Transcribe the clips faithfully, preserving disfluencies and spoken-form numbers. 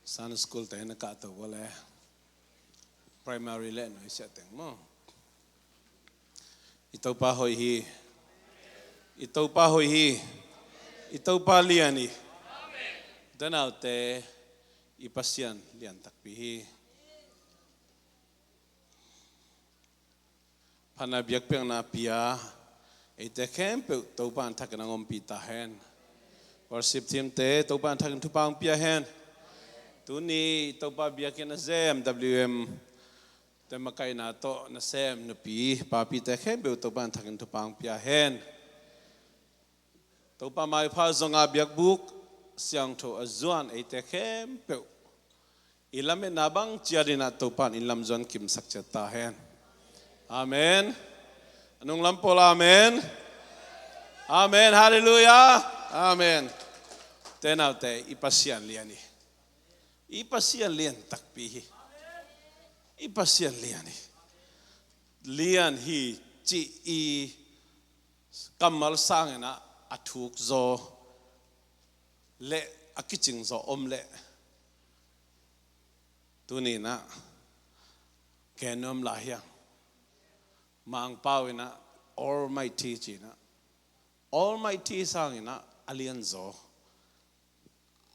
Sunday school te na kahto bawle. Primary le nuaisiah teng maw. I Topa hoih hi. I Topa hoih hi. I Topa lian hi. Ute naute, i Pasian lian takpi hi. Phatna biakpiakna pia eite khempeuh Topa in thakin a ngompih ta hen. Worship team te Topa in thakin thupha hong pia hen. Tuni Topa biakinn a zem W M te makaihna tawh nasem nupi papite khempeuh Topa in thakin thupha hong pia hen. Topa maipha zonga biakbuk siangtho a zuan eite khempeuh i lametna bang ciat in ah Topa in lam zuan kimsak ciat ta hen. Amen. A nunglam pawl amen. Amen. Halleluiah. Amen. Ute naute, i Pasian lian hi. I Pasian lian takpi hi. I Pasian lian hi. Lian hi cih i kammal sangin ah a thuk zaw le a kicing zaw om leh tuni in ah gen nuam lai hiang. Mangpau in ah Almighty ci in ah, Almighty sangin ah a lian zaw,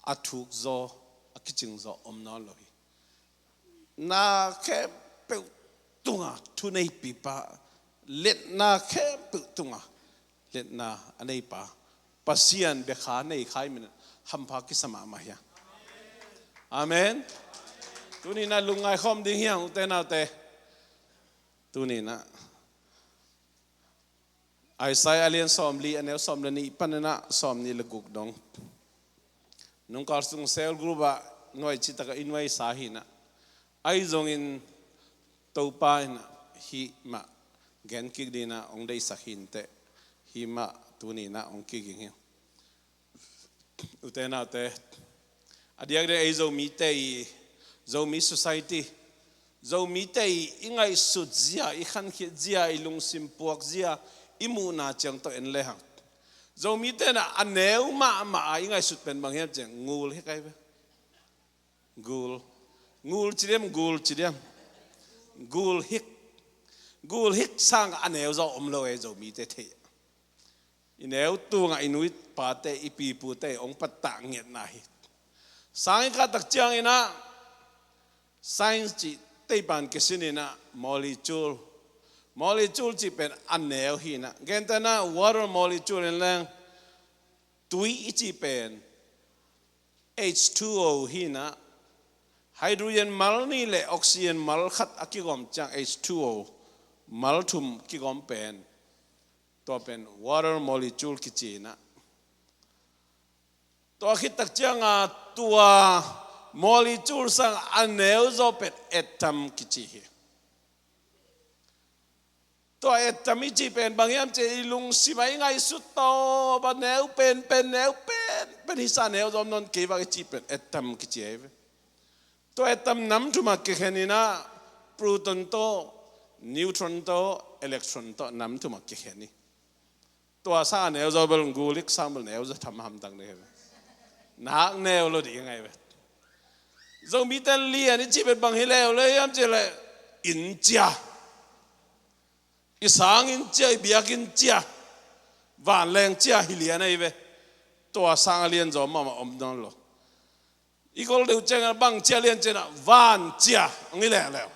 a thuk zaw, a kicing zaw om nawn lo hi. Na khempeuh tunga thuneipipa, liatna khempeuh tunga liatna a neipa Pasian bia kha nei kha i min hampha kisa mahmah hiang. Amen. Tuni in ah lungngai khawm ding hiang, ute naute. Tuni in ah Isaiah a lian sawmli, a neu sawm le nih panin ah sawmnih le guk dong. Nungkal sung cell group ah nuai citak a i nuaisa hi in ah, ahi zongin Topa in ah hih mah gen kik ding in ah hong deihsak hi inteh, hih mah tuni in ah hong kiging hi. Ute naute, a diakdiak ei Zomite i, Zomi society, Zomite i, i ngaihsut zia, i khankhiat zia, i lungsim puak zia, i muhna ciang tawh en lehang, Zomite in ah a neu mahmah a i ngaihsut pen bang hiam cih leh ngul hik ahi ve. Ngul. Ngul ci diam, ngul ci diam. Ngul hik. Ngul hik sang a neu zaw om lo e, Zomite thei. I neu tungah i nu i pate, i pi i pute hong pattah ngiatna hi. Sang i kah tak ciangin ah science cih teipan kisin in ah molecule, molecule cih pen a neu hi in ah, gentehna water molecule in leng tui i cih pen H two O hi in ah, hydrogen mal nih le oxygen mal khat a kigawm ciang H two O mal thum kigawm pen, tua pen water molecule kici in ah, tua khit tak cianga tua molecule sang a neu zaw pen atom kici hi. Tua atom i cih pen bang hiam cih leh i lungsim ah i ngaihsut tawp a neu penpen, neu penpen, hisa neu zaw om nawn kei vang i cih pen atom kici ahi ve. Tua atom nam thum ah kikhen in ah, proton tawh, neutron tawh, electron tawh nam thum ah kikhen hi. Tua sang a neu zaw bel ngul hik sang bel neu zaw tham hamtang ding hi ve. Nak neu lo ding ahi ve. Zomite lian i cih pen bang hi leuleu hiam cih leh inn cia, i sang inn cia, i biakinn cia, vanleng cia hi lian ahi ve. Tua sang a lian zaw mahmah om nawn lo. I gol deuh ciangin bang cia lian cih leh van cia hong hi leuleu.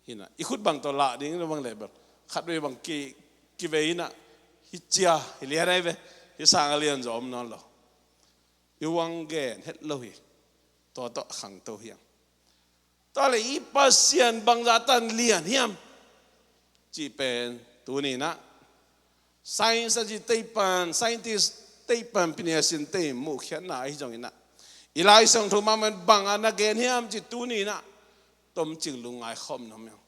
Hi in ah, i khut bang tawh lah ding lo bang leh bel khatvei bang ki, kivei in ah, hih cia hi lian ahi ve. Hih sang a lian zaw om nawn lo. I huang gen het lo hi. Tua tawh khangto hiang. Tua leh i Pasian bangzah tan lian hiam cih pen tuni in ah science a ci teipan, scientist teipan, piniasin tei muhkhiatna ahi zongin ah, i Lai Siangtho mahmah in bang a na gen hiam cih tuni in ah tomcing lungngai khawm nuam hiang.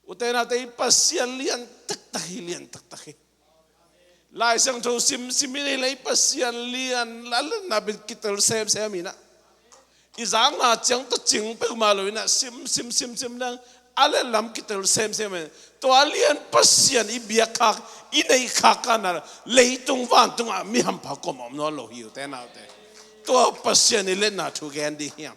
Ute naute, i Pasian lian taktak hi, lian taktak hi. Lai Siangtho simsim in ah, i Pasian lian a lianna pen kitel semsem in ah, i zakna ciang tawh cing peuhmah lo in ah, simsim simsim in ah, a lianlam kitel semsem in ah, tua lian Pasian i biakkhak, i neihkhak a na leitung vantungah mi hampha kuamah om nawn lo hi, ute naute. tua Pasian i lianna thu gen ding hiam?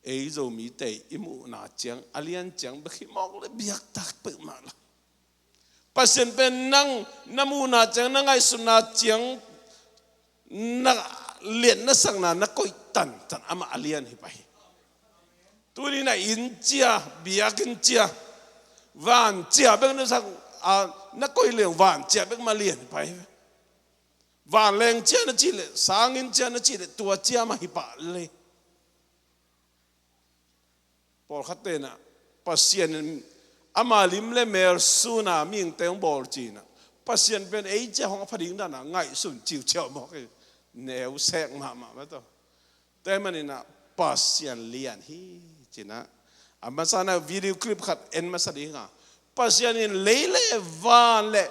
Ei Zomite i muhna ciang a lian ciang bek hi mawk le biaktak peuhmah lo. Pasian pen nang na muhna ciang, na ngaihsutna ciang, na lian na sakna na koih tantan amah a lian hi pah hi. Tuni na inn cia, biakinn cia, van cia bek na sak, a, na koih leng van cia bek mah lian hi pah hi. Vanleng cia na cih leh, sanginn cia na cih leh, tua cia mah hi pah le. Pawlkhat tenah Pasian in ama lim le mel suna mihingte hong bawl cinah, Pasian pen ei cia hong a pha ding dana ngaihsun ciuciau mawk hi. Neu sek mahmah mah tawh. Tua maninah Pasian lian hi cinah, a masana video clip khat en masa ding a, Pasian in lei le van le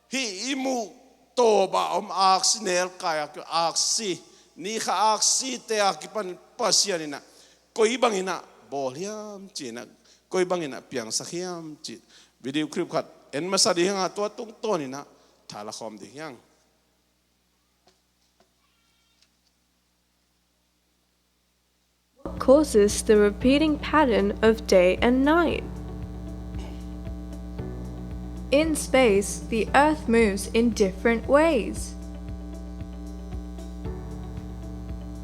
hih i muh tawpah om aksi, nelkai a ki aksi, nikha aksite a kipan Pasian inah koi banginah bawl hiam cinah, koi banginah piangsak hiam cih video clip khat en masa ding a, tua tungtawninah thala khawm ding hiang. What causes the repeating pattern of day and night? In space, the Earth moves in different ways.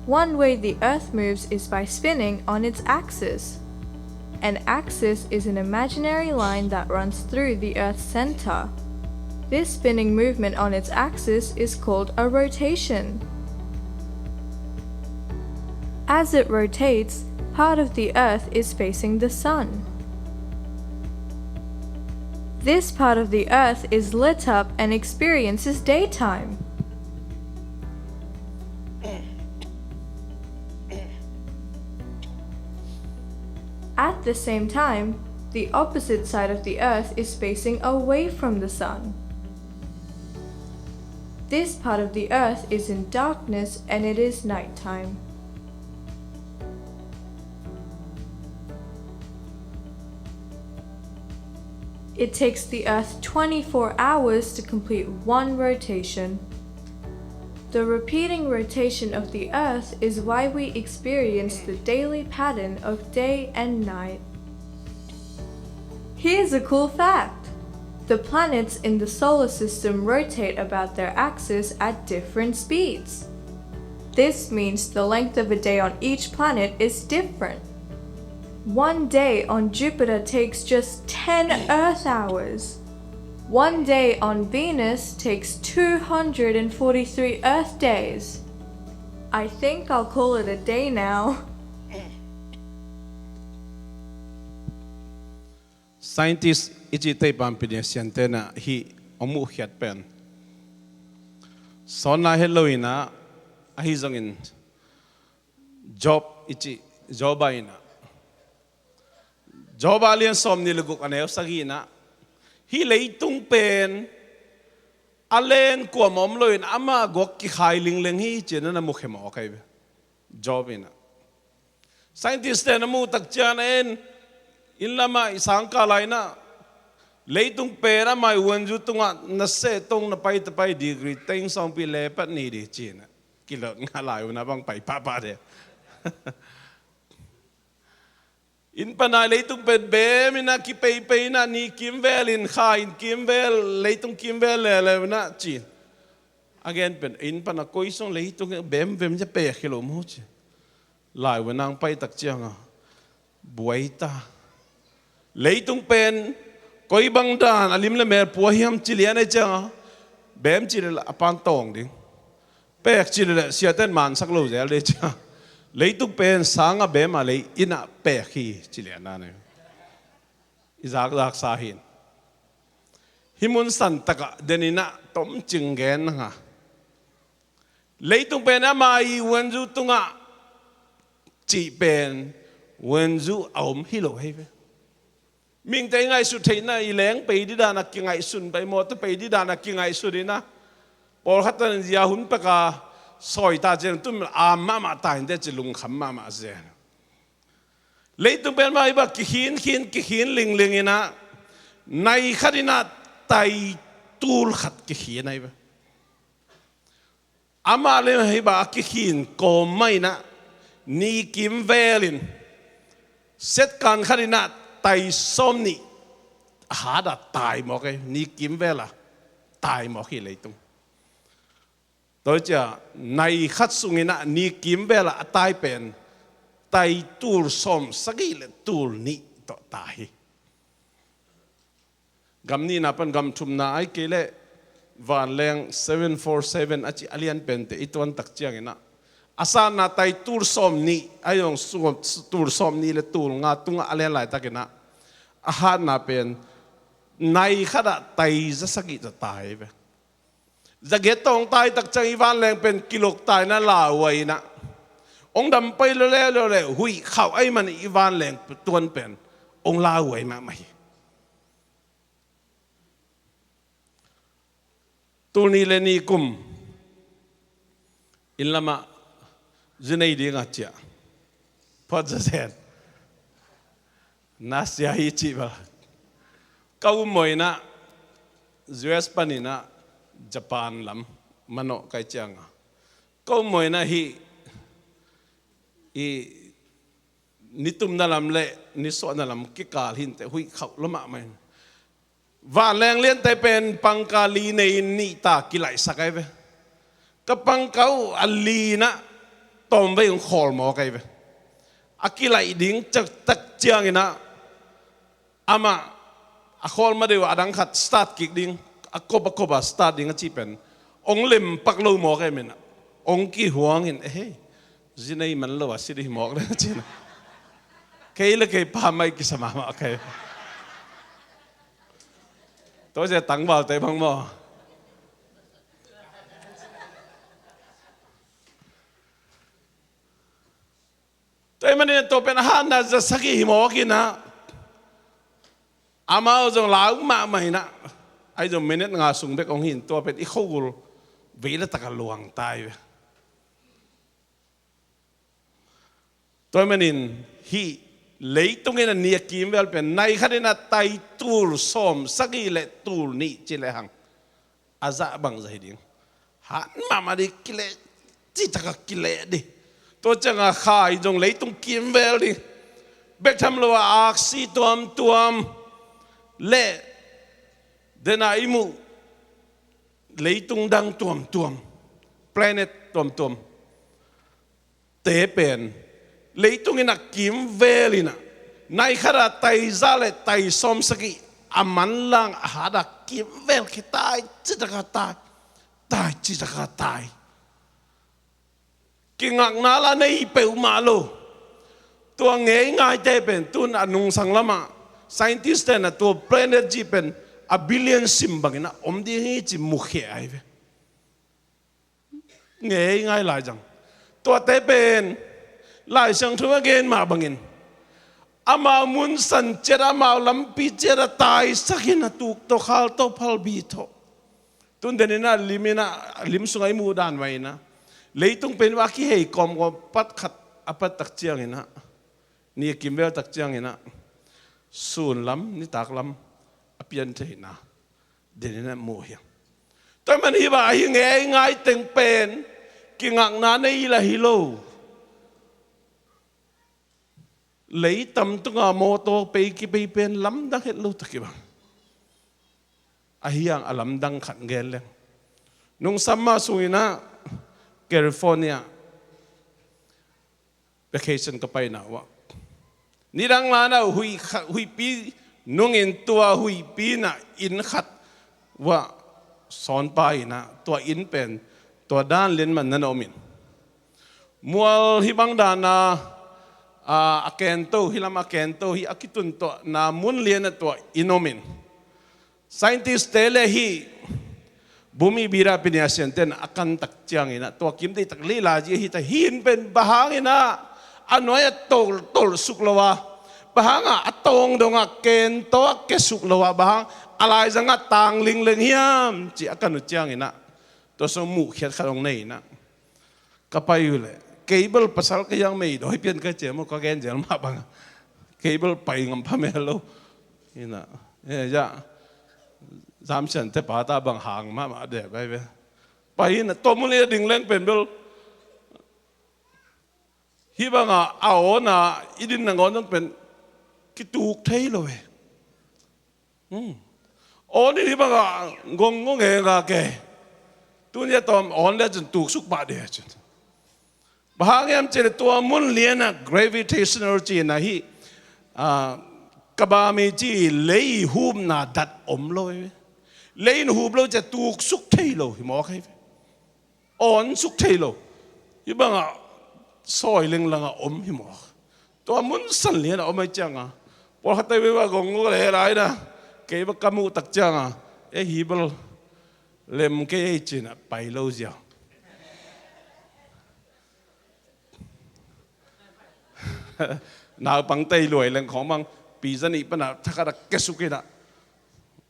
One way the Earth moves is by spinning on its axis. An axis is an imaginary line that runs through the Earth's center. This spinning movement on its axis is called a rotation. As it rotates, part of the Earth is facing the sun. This part of the Earth is lit up and experiences daytime. At the same time, the opposite side of the Earth is facing away from the sun. This part of the Earth is in darkness and it is nighttime. It takes the Earth twenty-four hours to complete one rotation. The repeating rotation of the Earth is why we experience the daily pattern of day and night. Here's a cool fact. The planets in the solar system rotate about their axis at different speeds. This means the length of a day on each planet is different. One day on Jupiter takes just ten Earth hours. One day on Venus takes two hundred and forty-three Earth days. I think I'll call it a day now. Scientist i cih tei pampi ding a, siantenah hih hong muhkhiat pen sawnna het lo inah, ahi zongin Job i cih, Job a inah, Job a lian sawm nih le guk a neu sagih inah, hih leitung pen a len kuamah om loin amah guak kikhai lingleng hi ci-in a na mukhia mawk ahi ve. Job inah, scientist te na muh tak ciang en, inn lamah i sangkah lai inah leitung pen amah i uanzu tungah na seh tong na pai ta pai degree teng sawmpi le pat ni ding ci-in a kilot ngah lai uh na bang pai pahpah de. Inn pana leitung pen beem inah kipeipei inah ni kimvel in kha inn kimvel leitung kimvel lele inah ci. A gen pen inn pana koi sung leitung beem beem cia pek hi lo mu ci. Lai uh nang pai tak cianga buai ta. Leitung pen koi bang dan a lim le mel pua hiam ci lian ei cianga beem ci le a pan tawng ding. Pek ci le siaten mansak lo zel dei cia. Leitung pen sanga beem a lei inah pek hi ci lian na nei. I zakzak sa hin. Hih mun santakah den inah tomcing gen nanga. Leitung pen ama i uanzu tungah cih pen uanzu a om hi lo hei ve. Mihingte i ngaihsut theihna i leng pei didana kingaihsun pai, mawtaw pei didana kingaihsun inah pawlkhat tan zia hun peka sawita ciang tum am mahmah ta hinte ci lungkham mahmah zen. Leitung pen mah i bak kikhin khin kikhin lingling inah nai khat inah tai tul khat kikhin ahi ve. Amah le hih bang a kikhin kawm mah in ah, ni kimvel in, second khat in ah tai sawm nih a hat a tai mawk hi, ni kimvel a tai mawk hi leitung. Tua hi ciang nai khat sungin ah ni kimvel a a tai pen tai tul sawm sagih le tul nih tawh tai hi. Gam nihna pan gam thumna ahih kei leh vanleng seven four seven a cih a lian pente i tuan tak ciangin ah, a satna tai tul sawm nih, a zong sawm, tul sawm nih le tul nga tungah a lian laitakin ah, a hatna pen nai khat ah tai za sagih tawh tai ve. Za giat tawh hong tai tak ciang i vanleng pen kilok tai in ah lauhuai in ah, hong dam pai lo le lo le huih khauh ahih man i vanleng tuan pen hong lauhuai mahmah hi. Tul nih le nih kum inn lamah zi nei ding a ciah, phuat zazen, na sia hi cih bel ka um maw in ah, U S panin ah Japan lam manawh kai ciang a, ka um maw in ah hih, hih nitumna lam le nisuahna lam kikal hi inteh, huih khauh lua mahmah in, vanleng liante pen pangka li nei in nih ta kilaihsak ahi ve. Ka pangka uh a li in ah tawmvei hong khawl mawk ahi ve. A kilaih ding cak tak ciangin ah, amah a khawl ma deuh a dang khat start kik ding, a kop a kop a start ding a cih pen hong lem pak lo mawk ahi man ah, hong kihuang in, "Ehe, zi nei man lo a si dih mawk le," a ci in ah, kei le kei pa mai kisa mahmah kei. Tua sia tangvalte bang maw. Tua ahih manin tua pen a hatna za sagih hi mawk in ah, amau zong lau mahmah in ah, ahi zong minute nga sung bek hong hi in, tua pen i khogul vei le tak a luang tai ve. Tua ahih manin hih leitung in a ni a kimvel pen nai khat in a tai tul sawm sagih le tul nih ci lehang a zah bangzah hi ding. Han mahmah dih, kileh, citak a kileh dih. Tua ciang a kha i zong leitung kimvel dih. Bek tham lo a aksi tuamtuam le den a i muh leitung dang tuamtuam, planet tuamtuam te pen leitung in a kimvel in a, nai khat a tai za le tai sawm sagih a manlang a hat a kimvel khia tai, citak a tai, tai, citak a tai. Kingakna la nei peuhmah lo. Tua ngeingaite pen tun a nungsang lamah scientist ten a tua planet cih pen a billion sim bangin a om ding hi ci mukhia ahi ve. Ngeingai lai zang. Tuate pen Lai Siangtho a gen mah bangin amau mun san ciat, amau lampi ciat a taisakin a tuk tawh, khal tawh, phalbi tawh. Tun den in a lim in a, lim sungah i muh dan mah in a, leitung pen a kihei kawmkawm, pat khat a pat tak ciangin a, ni a kimvel tak ciangin a, sun lam, nitak lam a piantheihna den in a muh hi. Tua man hi bang ahi, ngeingai teng pen kingakna nei la hi lo. Lei tam tunga mawtaw pei kipei pen lamdang het lo tak hi bang. Ahi hang a lamdang khat gen leng. Nungsam mah sungin a California vacation ka paina uah, nidang lan a huih kha-, huihpi nungin tua huihpi in a inn khat uah sawnpa in a, tua inn pen tua dan lian man na na om in. Mual hih bang dan a, a, a kento, hih lam a kento, hih a kituntuahna mun lian a tua inn om in. Scientist te le hih Bhumi Bida Pinyasin ten a kan tak ciangin a, tua kim deih tak lila ci hi ta, hih inn pen bang hangin a, a nuai a tolh, tolh suk lo a, bang hang a, a tawng dong a kento a kia suk lo a, bang hang a laizang a tang lingleng hiam ci a kan uh ciangin a, tua sung muhkhiat khat hong nei in a, ka pai uh leh, kei bel pasal ka hi hang, mei dawi pian ka hi ci a maw, ka gen zel mah bang a, kei bel pai ngam phamel lo. Hi na, eh, ya, Zam Sian te pa ta bang hang mahmah deh bai ve. Pai in a, tua mun i a ding leng pen bel hih bangah a awn a i din nangawn zong pen kituk thei lo e. Hmm. Awn in hih bangah gong gong e nga ke. Tuni a tawm awn le cun tuksuk pah ding a cun. Bang hang hiam cih leh tua mun lianah gravitational cih na hih, ah, kabami cih lei hupna dat om lo e. Lei in hup lo ciah tuksuk thei lo hi mawk hi ve. Awn suk thei lo. Hih bangah sawi lenglangah om hi mawk. Tua mun san lianah om ahi cianga pawlkhatte vei va gong gong le lai na. Kei va ka muh tak cianga e hi bel lem kei ei cinah pai lo ziau. Naupang tei luai leng khawng bang pi zanih panah thakhat a kesuk inah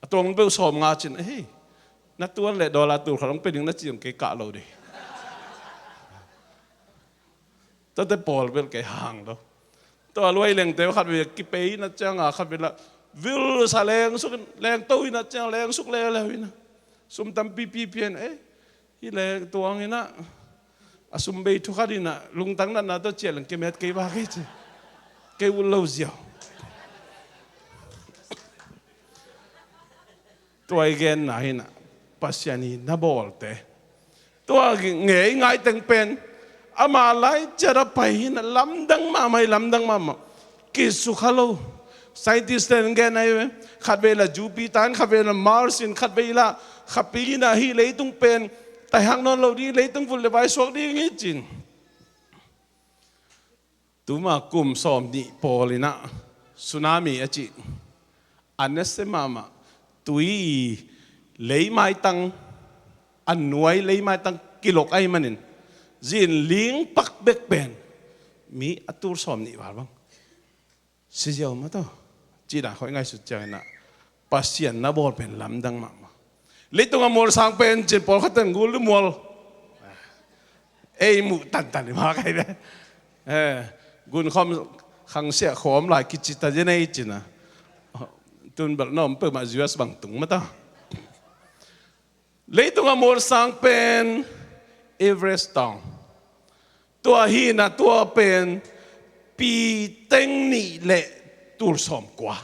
a tuang peuh sawm nga cin, "Hei, na tuan le dollar tul khat hong pe ding na ci zong kei kah lo dih." Tate pawl bel kei hang lo. Tua luai lengte khat vei kipei na cianga khat vei la vil sa lengsuk in lengto ina ciang lengsuk leuleu ina sum tampi pipian, eh, hi leng tuang ina a sum bei thukhat ina lungtang natna tawh ciah leng kemet kei ba kei ci. Kei ul lo ziau. Tua i genna hi na, Pasian i na bawlte tua ngei ngaiteng pen ama lai ciat a pai hi na, lamdang mahmah hi, lamdang mahmah. Kisukha lo. Scientist ten gen ahi ve. Khatvei la Jupiter in, khatvei la Mars in, khatvei la khapi in ahi leitung pen taihak nawn lo ding, leitung vut le vai suak ding hi cin. Tuma kum sawm nih pawl inah tsunami a cih a nese mahmah tui i leimaitang a nuai leimaitang kilok ahi manin zin lingpak bek pen mi a tul sawm nih val bang si ziau mah tawh cih dan khawh i ngaihsut ciang inah Pasian na bawl pen lamdang mahmah. Leitung a mual sang pen cin pawlkhat ten gul mual ei muh tantan i mah kai ve. Eh, gun khawm khangsiah khawm lai kici ta zen ei cina. Tun bel na om peuhmah U S bang tung mah ta. Leitung a mual sang pen Everest tawng. Tua hi na tua pen pi teng nih le tul sawm kua.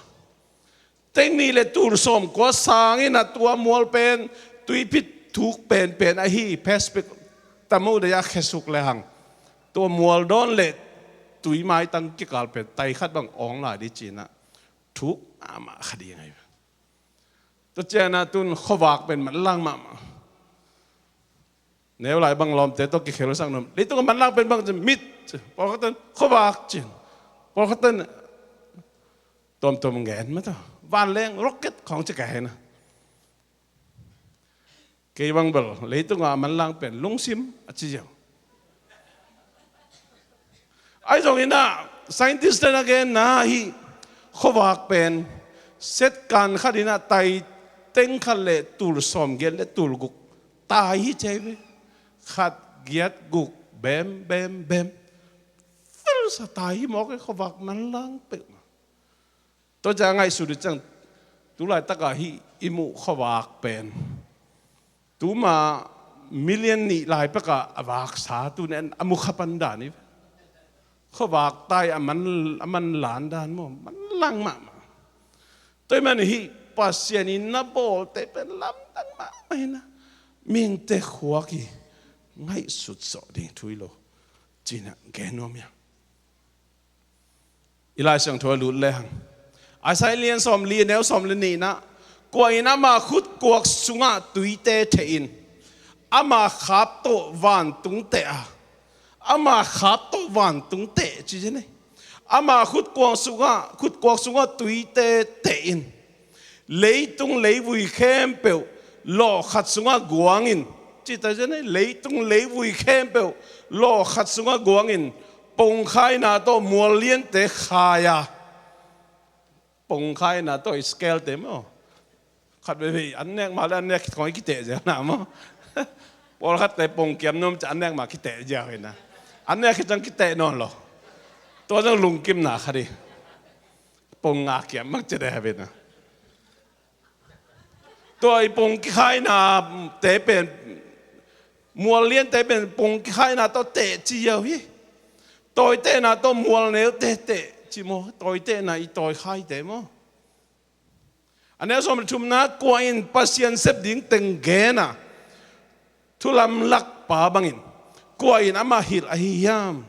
Teng nih le tul sawm kua sang in a tua mual pen tuiphit thuk penpen ahi Pacific tamu dei a khesuk le hang. Tua mual dawn le tui maitang kikal pen tai khat bang awng lai di cina thuk mahmah kha ding ahi. Tua ciana tun khuavak pen manlang mahmah. Neu lai bang lawmte tawh kikhel sak nuam. Leitung a manlang pen bang cin mit. Pawlkhat ten khuavak cin. Pawlkhat ten tuamtuam ngen mah ta. Vanleng rocket khawng ci ka hena. Kei bang bel leitung a manlang pen lungsim a ci ziau. Ahi zongin ah scientist ten a genna hi khuavak pen second khat in ah tai teng khat le tul sawm giat le tul guk tai hi cei ve. Khat giat guk bem bem bem. Fel sa tai hi mawk e khuavak manlang peuh. Tua ciang ngaihsut uh ciang tulaitak ah hih i muh khuavak pen tuma million nih lai pek ah a vaksa tuni a mukha pan dan hi. Khuavak tai a man, a man lan dan maw, manlang mahmah. Tua hi man hih Pasian in na bawlte pen lamdang mahmah hi na. Mihingte khuak hi, ngaihsut zawh ding thu hi lo. Cina gen nuam hi a. I Lai Siangtho a lut lehang Isaiah lian sawm li a neu sawm le nihna, kua in ama khutkuak sungah tuite theih in ama khap tawh vantung teh a, ama khap tawh vantung teh ci zen ei. Ama khutkuak sungah, khutkuak sungah tuite teh in leitung leivui khempeuh lawh khat sungah guangin, cita zen ei, leitung leivui khempeuh lawh khat sungah guangin pongkhaina tawh mual liante khai a, pongkhaina tawh scale te maw, khat veivei an nek mah le an nek khit khawng i kiteh ziau na maw. Pawlkhatte pongkiam nuam ciah an nek mah kiteh ziau hi na. An nek khit ciang kiteh nawn lo. Tua zong lungkimna khat hi. Pong nga kiam mak ci deh a ve na. Tua i pong kikhaina te pen Mual liante pen pung kikhaina tawh teh ci ziau hi. Tawitehna tawh mual neute teh ci maw, tawitehna i tawikhaite maw. A neu sawm le thumna, kua in Pasian sep ding teng gen a, thu lamlak pa bangin kua in amah hilh ahi hiam?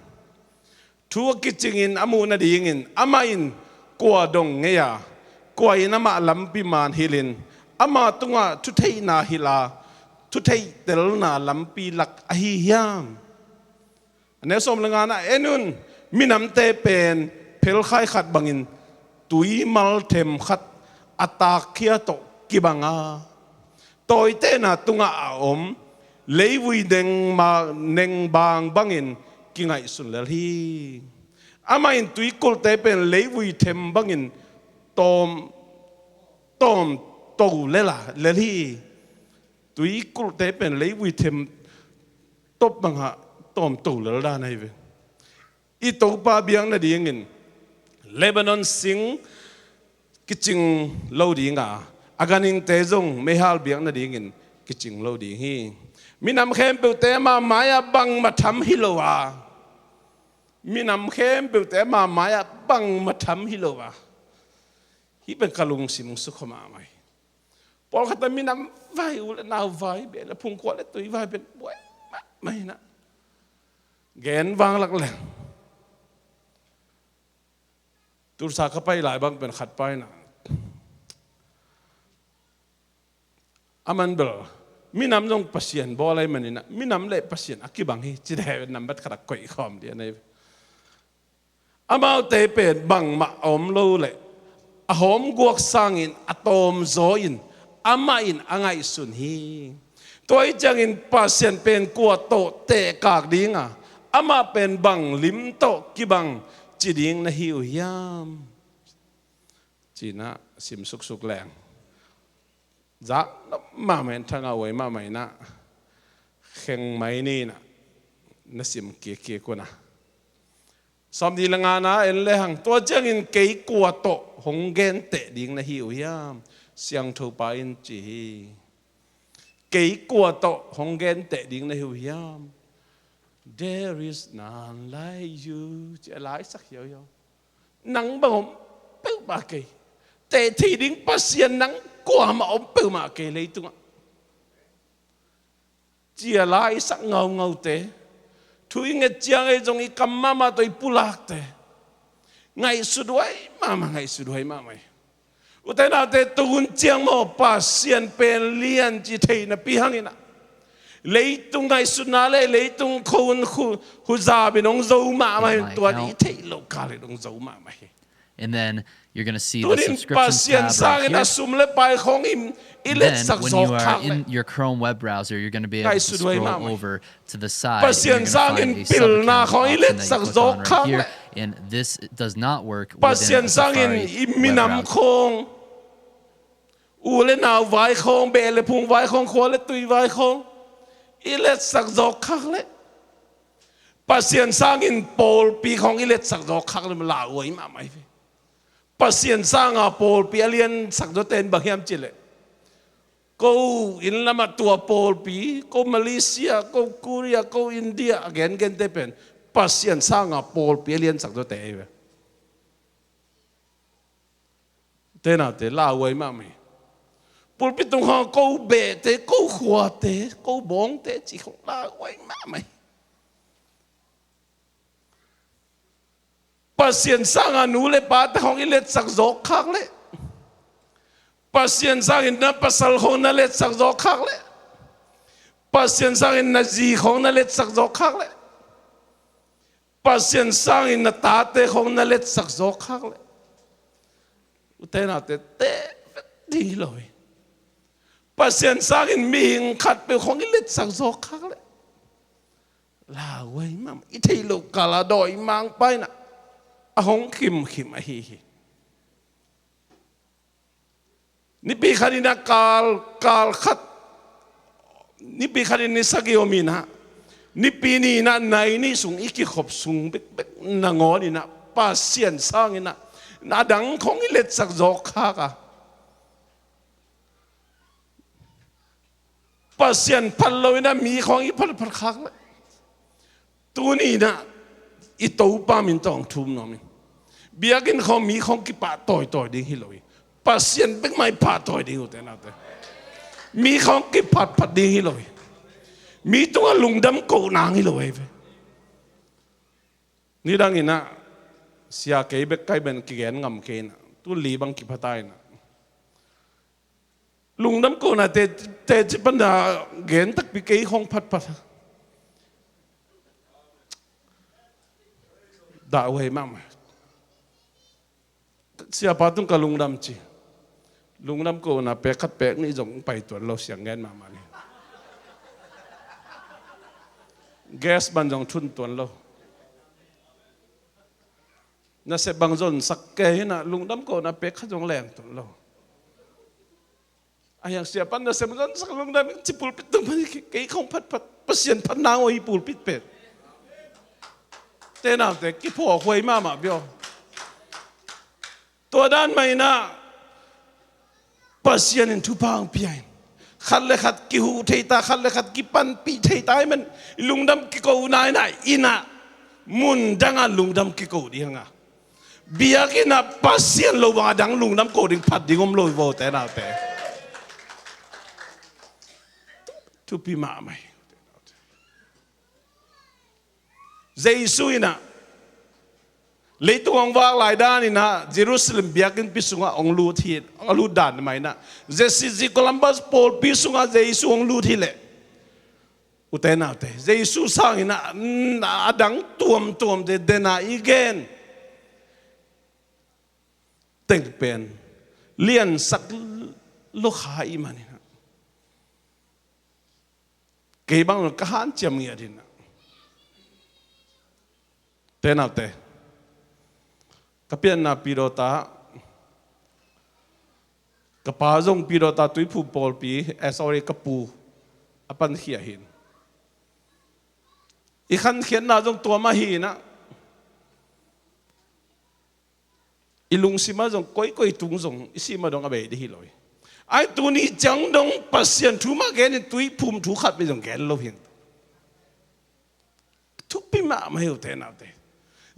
Thu a kicingin a muh nadingin amah in kua dong ngei a, kua in amah lampi man hilhin, ama tungah thutheihna hilh a, thutheihtelna lampi lak ahi hiam? A neu sawm le ngana, en un, minamte pen phelkhai khat bangin tuimal them khat a takkhia tawh kibang a, tawitehna tungah a om leivui nengma-, nengbaang bangin kingaihsun lel hi. Amah in tuikulhte pen leivui them bangin tawm, tawm to lel a, lel hi. Tuikulhte pen leivui them tawp bangah tawm to lel dan ahi ve. I Topa biak nadingin Lebanon sing kicing lo ding a, a ganhingte zong meihal biak nadingin kicing lo ding hi. Minam khempeuhte ama mai-ah bangmah tham hi lo a, minam khempeuhte ama mai-ah bangmah tham hi lo a. Hih pen ka lungsim sukha mahmah hi. Pawlkhat a minam vai, u le nau vai, beh le phung, khua le tui vai pen buai mahmah hi na. Gen vanglak leng, Tulsa ka pai lai bang pen khat pai na, a man bel minam zong Pasian bawl ahih manin ah, minam le Pasian a kibang hi ci deh, nambat khat a koih khawm dih a nei. Amaute pen bangmah a om lo leh a hawmguak sangin a tawmzaw in amah in a ngaihsun hi. Tua hi ciangin Pasian pen kua tawh tehkak ding a, amah pen bang lim tawh kibang ci ding na hi uh hiam? Ci-in ah sim suksuk leng, zak nop mahmah in, thangah huai mahmah in ah, kheng mai ni in ah na sim kikkik un ah. Sawmnih le ngana en lehang, tua ciangin kei kua tawh hong genteh ding na hi uh hiam? Siangtho Pa in ci hi. Kei kua tawh hong genteh ding na hi uh hiam? There is none like you. Ci a laisak hiauhiau. Nang bang om peuhmah kei. Teh thei ding Pasian nang kuamah om peuhmah kei leitungah. Ci a laisak ngaungaute. Thu i nget ciang ei zong i kam mahmah tawh i pulakte. Ngaihsut huai mahmah, ngaihsut huai mahmah hi. Ute naute, tu hun ciang maw, Pasian pen lian ci thei napi hangin ah, leitung ngaihsutna le leitung khua hun khu, khu zabin hong zo mahmah hi. Tuan i theih loh kal in hong zo mahmah hi. And then you're gonna see the subscriptions tab right here. Tunin Pasian sangin a sum le pai khawng i letsak zawk khak leh, in your Chrome web browser, you're gonna be able to scroll over to the side, and you're gonna find a subscription option that you click on right here. Pasian sangin pilna khawng i letsak zawk khak leh, and this does not work within a Safari web browser. Pasian sangin i minam khawng, u le nau vai khawng, beh le phung vai khawng, khua le tui vai khawng i letsak zawk khak leh, Pasian sangin pawlpi khawng i letsak zawk khak leh, lauhuai mahmah hi ve. Pasian sanga pawlpi a liansak zawte in bang hiam cih leh, ko inn lamah tua pawlpi, ko Malaysia, ko Korea, ko India a gengente pen Pasian sanga pawlpi a liansak zawte ahi ve. Ute naute, lauhuai mahmah hi. Pulpit tung khawng ko behte, ko khuate, ko bawngte cih khawng lauhuai mahmah hi. Pasian sanga nu le pate khawng i letsak zawk khak leh, Pasian sangin na pasal khawng na letsak zawk khak leh, Pasian sangin na zi khawng na letsak zawk khak leh, Pasian sangin na tate khawng na letsak zawk khak leh, ute naute, teh vet ding hi lo hi. Pasian sangin mihing khatpeuh khawng i letsak zawk khak leh, lauhuai mahmah, i theih loh kal a dawimangpa in ah a hong khimkhim ahi hi. Nipi khat in ah kal, kal khat, nipi khat in ni sagih om in ah, nipi ni in ah nai nih sung i kikhop sung bekbek nangawn in ah Pasian sangin ah a dang khawng i letsak zawk khak a, Pasian phat lo in ah mi khawng i phat phat khak le. Tuni in ah i Topa min tawh thum nuam ing. Biakinn khawng mi khawng kipah tawitawi ding hi lo hi. Pasian bek mah i pahtawi ding uh te naute. Mi khawng kiphat phat ding hi lo hi. Mi tungah lungdam ko nang hi lo hi ve. Nidang in ah sia kei bek kai ben kigen ngam kei in ah tun li bang kipha ta in ah lungdam kohna te, teci pan a gen takpi kei khawng phatphat. Dah uh hei mahmah. Siapa tung ka lungdam ci. Lungdam kohna pek khat pek nih zong pai tuan lo, siang ngen mahmah ni. Gas ban zong thun tuan lo. Nasep bang zonsak kei hi in ah lungdam kohna pek khat zong leng tuan lo. A hiang siapa nasep zonsak lungdam ci pulpit tung pan kei khawng phatphat Pasian phat nang uh hi pulpit pen. Te naute kiphawkhuai mahmah bia. Tua dan mah in ah Pasian in thupha hong pia in khat le khat kihuh thei ta, khat le khat kipanpih thei ta ahih man i lungdam kiko uh nai in ah mun dang ah lungdam kiko ding hang a. Biakinn ah Pasian lo bang a dang lungdam ko ding phat ding om lo hi vo te naute. Thupi mahmah hi. Jesu in ah leitung hong vak lai dan in ah Jerusalem biakinnpi sungah hong lut hi, hong lut dan mah in ah Jesse zi Columbus pawlpi sungah Jesu hong lut hi leh. Ute naute, Jesu sangin ah a dang tuamtuam te den a i gen teng pen liansak lo kha i hih manin ah kei bang ka hanciam ngiat in ah. Te naute, ka pianna Pidawta, ka pa zong Pidawta Tuiphum pawlpi, eh, sorry, ka pu a pankhia hi in. I khankhiatna zong tua mah hi in ah. I lungsim ah zong koikoi tung zong i sih mah dong a bei ding hi lo hi. Ai tuni ciang dong Pasian thu mah gen in Tuiphum thu khat bek zong gen lo hi in. Thupi mahmah hi ute naute.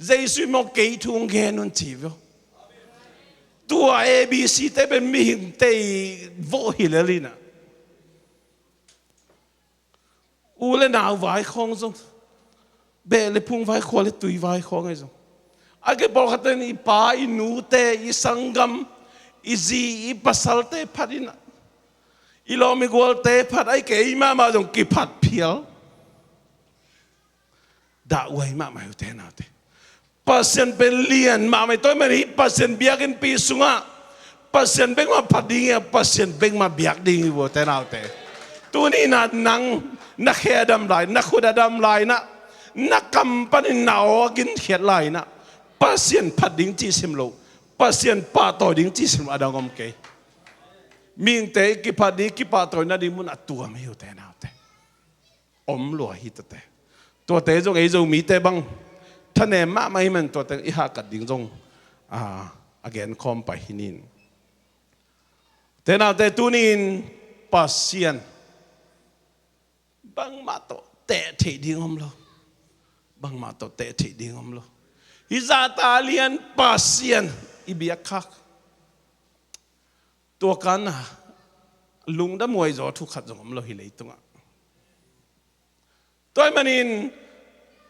Jesu in maw kei thu hong gen un ci vio. Tua A B C te pen mihingte i vawh hi lel in ah. U le nau vai khawng zong, beh le phung vai, khua le tui vai khawng ahi zong. A kei pawlkhat in i pa, i nute, i sanggam, i zi, i pasalte phat in ah, i lawm i gualte phat, a kei mahmah zong kiphat phial. Dah huai mahmah hi ute naute. Pasian pen lian mahmah hi. Tua ahih manin hih Pasian biakinnpi sungah Pasian bek mah phat ding hi a, Pasian bek mah biak ding hi ute naute. Tuni in ah nang na khe a dam lai, na khut a dam lai in ah, na kam panin na aw a ginkhiat lai in ah, Pasian phat ding cih sim lo, Pasian pahtawi ding cih sim lo a dang om kei. Mihingte i kiphat ding, i kipahtawi nading mun a tuam hi ute naute. Om lua hi tuate. Tuate zong ei Zomite bang thanem mahmah ahih man tuate i hahkat ding zong, a, a genkhawm pai hi ning. Te naute, tuni in Pasian bangmah tawh teh theih ding om lo. Bangmah tawh teh theih ding om lo. Hih zahta lian Pasian i biak khak. Tua kan a lungdam huai zaw thu khat zong om lo hi leitungah. Tua ahih manin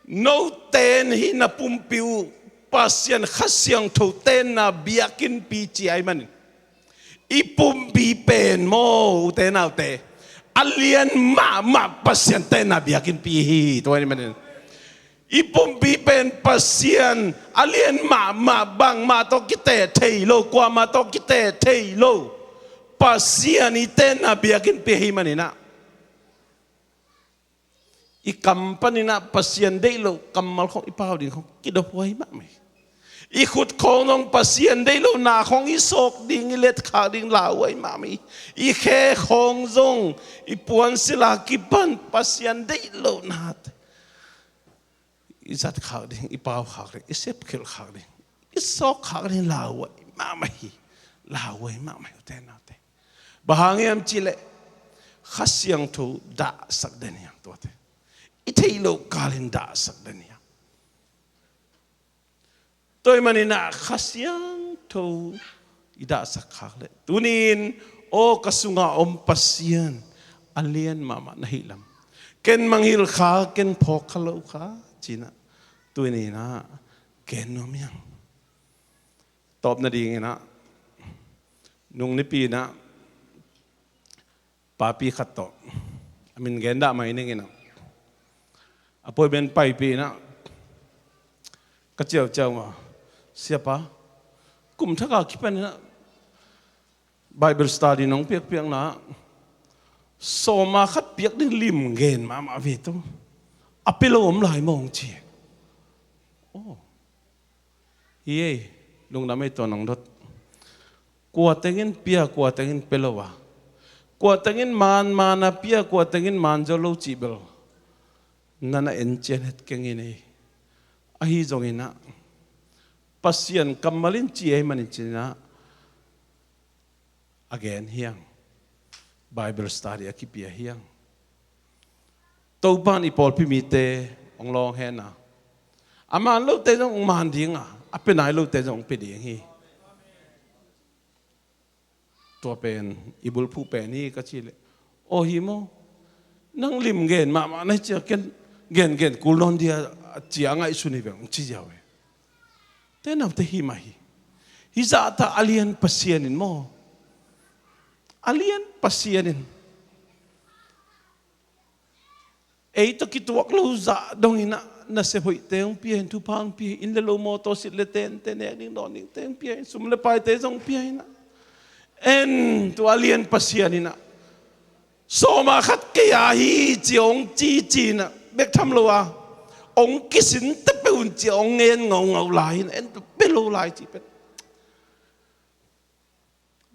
note in hih na pumpi uh Pasian Kha Siangtho tenna biakinnpi ci ahih manin i pumpi pen maw ute naute, a lian mahmah Pasian tenna biakinnpi hi. Tua ahih manin i pumpi pen Pasian a lian mahmah, bangmah tawh kiteh thei lo, kuamah tawh kiteh thei lo Pasian i tenna biakinnpi ahih manin ah, i kam panin ah Pasian deih loh kammal khawng i pau ding khawng kidop huai mahmah hi. I khut khawng zong Pasian deih loh na khawng i sawk ding, i letkhak ding lauhuai mahmah hi. I khe khawng zong i puansila kipan Pasian deih loh nate i zatkhak ding, i paukhak ding, i sepkhilhkhak ding, i sawkkhak ding lauhuai mahmah hi. Lauhuai mahmah hi ute naute. Bang hang hiam cihleh Kha Siangtho dahsak den hi hang tuate. I theih loh kalin dahsak den hi hang. Tua ahih manin ah Kha Siangtho i dahsak khak leh tuni-in, aw ka sunga om Pasian, a lian mahmah na hih lam, ken mangngilh kha, ken phawk kha lo kha, ci-in ah tuni-in ah gen nuam hi hang. Tawp nadingin ah nung nipi-in ah papi khat tawh a min gen dah mai ning in ah, appointment paipih in ah ka ciauciau a, "Siapa, kum thak a kipan in ah Bible study nong piakpiakna ah sawma khat piak ding lim gen mahmah ve tu, a pia lo om lai maw?" hong ci. Oh. Hi ei, lungdam ei, tua nong dot. Kua tengin pia, kua tengin pia lo a, kua tengin man, man a pia, kua tengin man zo lo cih bel na na en cian het keng in ei. Ahi zongin ah Pasian kammal in ci ahih manin ci-in ah a gen hi hang. Bible study a kipia hi hang. Topa'n i pawlpi mite hong lawng hen a, a man lote zong hong man ding a, a pia nai lote zong hong pia ding hi. Tua pen i bulphuh pen hi ka cih leh, "Aw hi maw, nang lim gen mahmah na hi cia, ken gengen kul nawn dia," a ci a ngaihsun hi veng, hong ci ziau hi. Te naute, hi mah hi. Hih zahta a lian Pasian in maw, a lian Pasian in ei tawh kituak lo zah dongin ah nasep hoihte hong pia in, thupha hong pia in, inn le lo mawtaw, sit le tente, nek ding dawn dingte hong pia in, sum le paite zong hong pia in ah, en, tua a lian Pasian in ah sawma khat kei a hi ci hong ci ci-in ah bek tham lo a, hong kisin ta peuh un ci hong ngen ngaungau lai in, en pia lo lai cih pen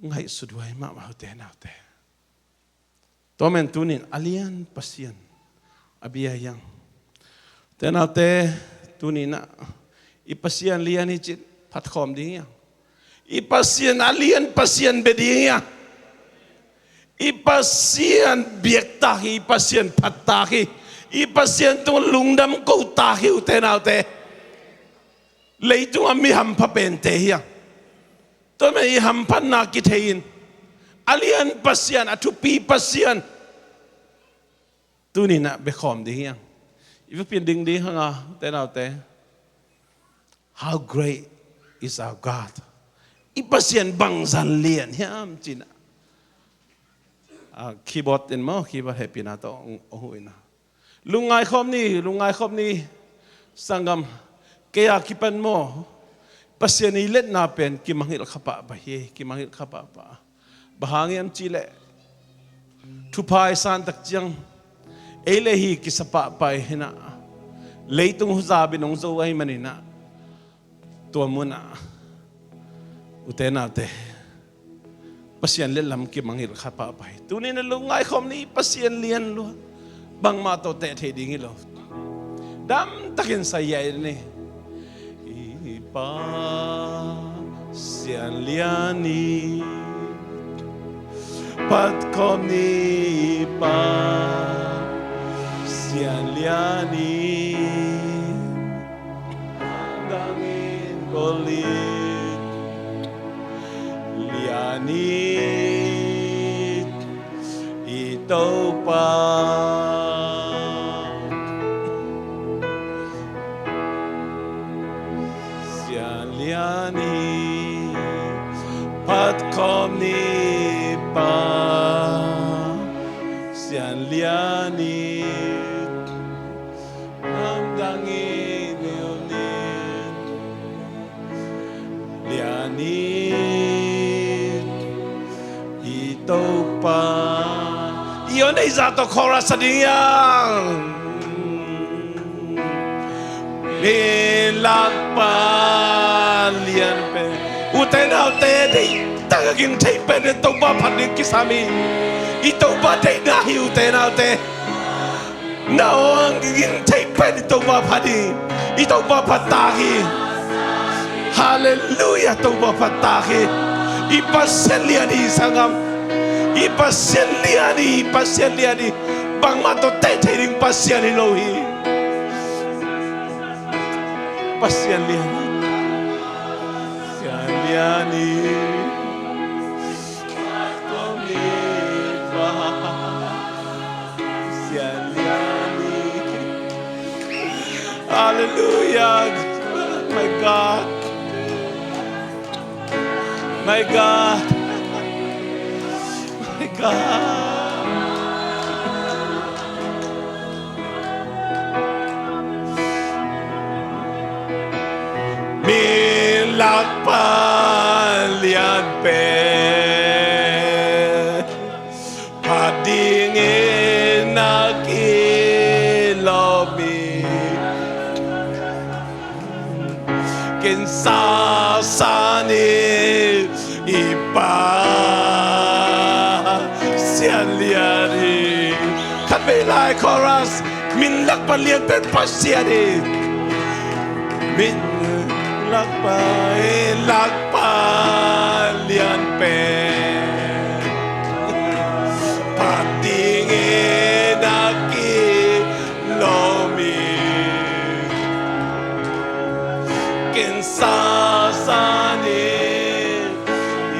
ngaihsut huai mahmah, ute naute. Tua manin tuni-in a lian Pasian a bia hi hang. Ute naute, tuni-in ah i Pasian lian hi ci-in phatkhawm ding hi hang. I Pasian a lian Pasian bia ding hi hang. I Pasian biaktak hi, i Pasian phattak hi, i Pasian tungah lungdam kotak hi, ute naute. Leitungah mi hampha pente hi hang. Tua manin i hamphatna kithei-in a lian Pasian, a thupi Pasian tuni-in ah biakhawm ding hi hang. I va pian ding ding hang a, ute naute. How great is our God. I Pasian bangzah lian hiam ci-in ah, ah, keyboard in maw, keyboard hehpihna tawh hong, hong huh in ah, lungngai khawm ni, lungngai khawm ni. Sanggam, kei a kipan maw, Pasian i liatna pen kimangngilh kha pahpah hi, kimangngilh kha pahpah. Bang hang hiam cih leh thupha i san tak ciang ei le ei hi kisa pahpah hi-in ah, leitung huzap in hong zo ahih manin ah, tua mun ah, ute naute, Pasian liatlam kimangngilh kha pahpah hi. Tuni-in ah lungngai khawm ni, Pasian lian lua. Bangmah tawh teh thei ding hi lo. Damtakin sa hiai ni. I Pasian lian hi. Phatkhawm ni, i Pasian lian hi. Dangin Goliat lian hi, i Topa Pasian lian hi. Phatkhawm ni, i Pasian lian hi. Namdangin Goliat lian hi, i Topa. I aw, ei zah tawh chorus a ding hi hang. Min lakpa lian pen. Ute naute, deihtak a ging thei pen in Topa phat ding kisam hi. I Topa deihna hi, ute naute. Na aw a ging thei pen in Topa phat hi. I Topa phattak hi. Halleluiah, Topa phattak hi. I Pasian lian hi, sanggam. Hih Pasian lian hi, Pasian lian hi. Bangmah tawh teh thei ding Pasian hi lo hi. Pasian lian hi. Pasian lian hi. Pasian lian hi. Hallelujah. My God. My God. My God. Min lakpan lian pen, phat dingin a kilawm hi. Ken sasa ni i Pasian lian hi. Khatvei lai chorus. Min lakpan lian pen Pasian hi. Min lakpan, lakpan lian pen, phat dingin a ki lawm hi. Ken sasa ni i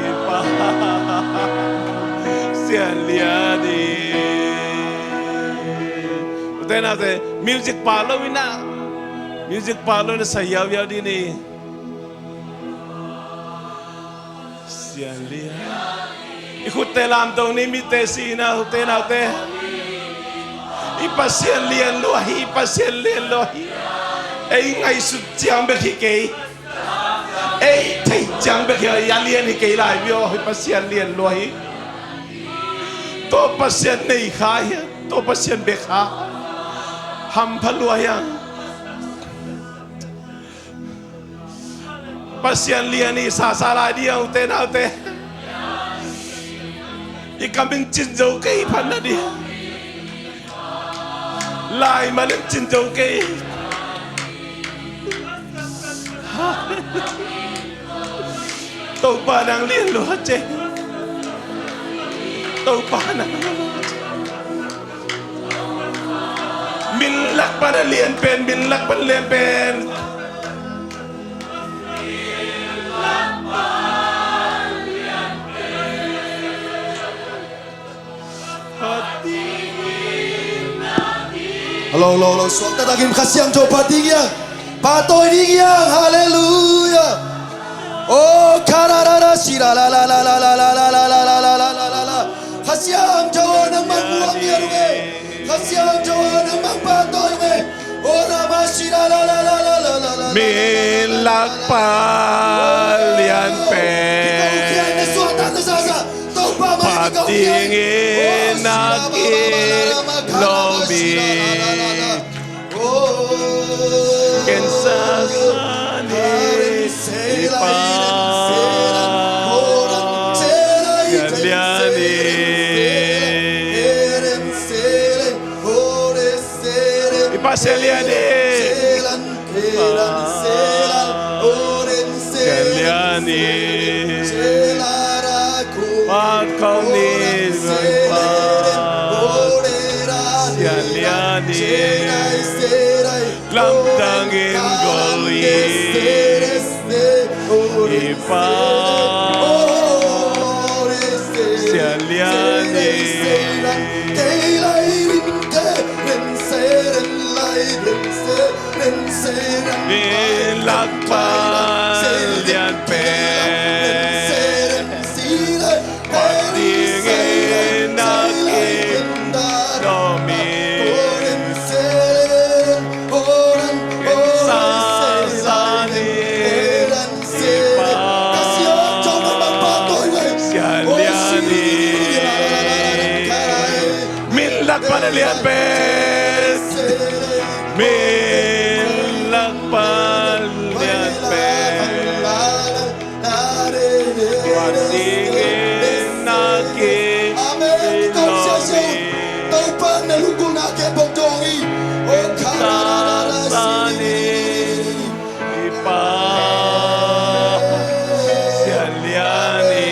Pasian lian hi. Ute naute, music pha lo in ah, music pha lo in ah sa yauyau ding ni. Pasian lian. I khutte lamto ni, mitte si in ah, ute naute. I Pasian lian lua hi, i Pasian lian lua hi. Ei ngaihsut ciang bek hi kei. Ei theih ciang bek hi, a lian hi kei lai via, i Pasian lian lua hi. Tua Pasian nei kha hi, tua Pasian bek kha. Hampha lua hi a. Pasian lian hi, sasa lai ding a, ute naute. I kam in cin zo kei, phatna ding. Laimal in cin zo kei. Topa nang lian lua cei. Topa nang lian lua cei. Min lakpan a lian pen, min lakpan lian pen. Hello, hello, hello. Suakta takin Kha Siangtho phat ding hiam. Pahtawi ding hiam. Hallelujah. Oh, kararara, sira, la, la. Kha Siangtho nangmah muang hiam, eh. Kha Siangtho nangmah pahtawi, eh. Oh, rama, sira, la, la. Min lakpan lian pen. Phat dingin a kilawm hi. Ken sasa ni i Pasian lian hi. I Pasian lian hi. Pasian lian hi. Phat khawm ni, Pasian lian hi. Lamdang in gol hi. I Pasian lian hi. Min lakpan lian pen, phat dingin a kilawm hi. Ken sasa ni i Pasian lian hi. Min lakpan lian pen. Min lakpan lian pen. Phat dingin a kilawm hi. Amen. Topa na lungkutna khempeuh dawng hi. Ken sasa ni i Pasian lian hi.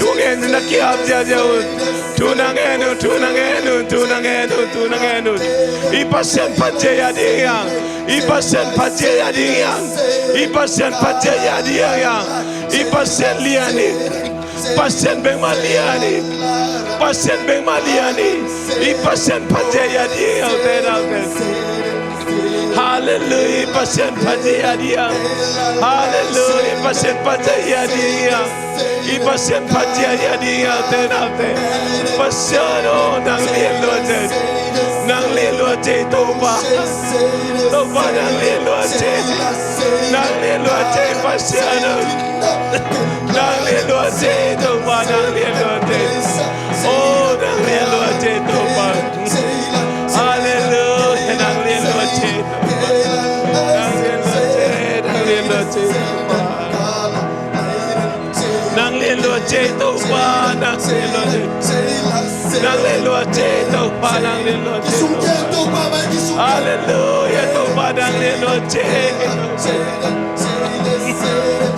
Thu ngen un, na ki-ap ziahziah un. Thu na ngen un, thu na ngen un, thu na ngen un, thu na ngen un. I Pasian phat ciat a ding hiam? I Pasian phat ciat a ding hiam? I Pasian phat ciat a ding hiam? I Pasian lian hi. Pasian bengmah lian hi. Pasian bengmah lian hi. I Pasian phat ciat a ding hiam, ute naute? Halleluia, i Pasian phat ciat a ding hiam? Halleluia, i Pasian phat ciat a ding hiam? I Pasian phat ciat a ding hiam, ute naute? Pasian aw, nang lian lua ciat. Nang lian lua ciat, Topa. Topa, nang lian lua ciat. Nang lian lua ciat, Pasian aw. Nang lian lua ciat, Topa, nang lian lua ciat. Oh, nang lian lua ciat, Topa. Halleluia, nang lian lua ciat, Topa. Nang lian lua ciat, nang lian lua ciat, Topa. Nang lian lua ciat, Topa, nang lian lua ciat. Nang lian lua ciat, Topa, nang lian lua ciat, Topa. Halleluia, Topa, nang lian lua ciat.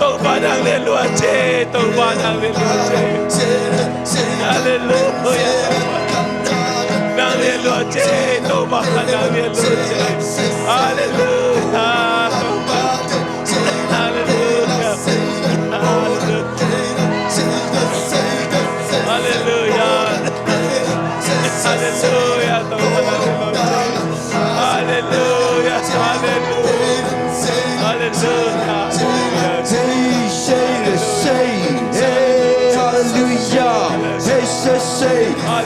Topa, nang lian lua ciat, Topa, nang lian lua ciat. Halleluia. Nang lian lua ciat, Topa, nang lian lua ciat. Halleluia, Topa. Halleluia. Halleluia. Halleluia. Halleluia. Halleluia. Halleluia. Halleluia. Hey, say the same. Hey, hallelujah. Hey, say, say.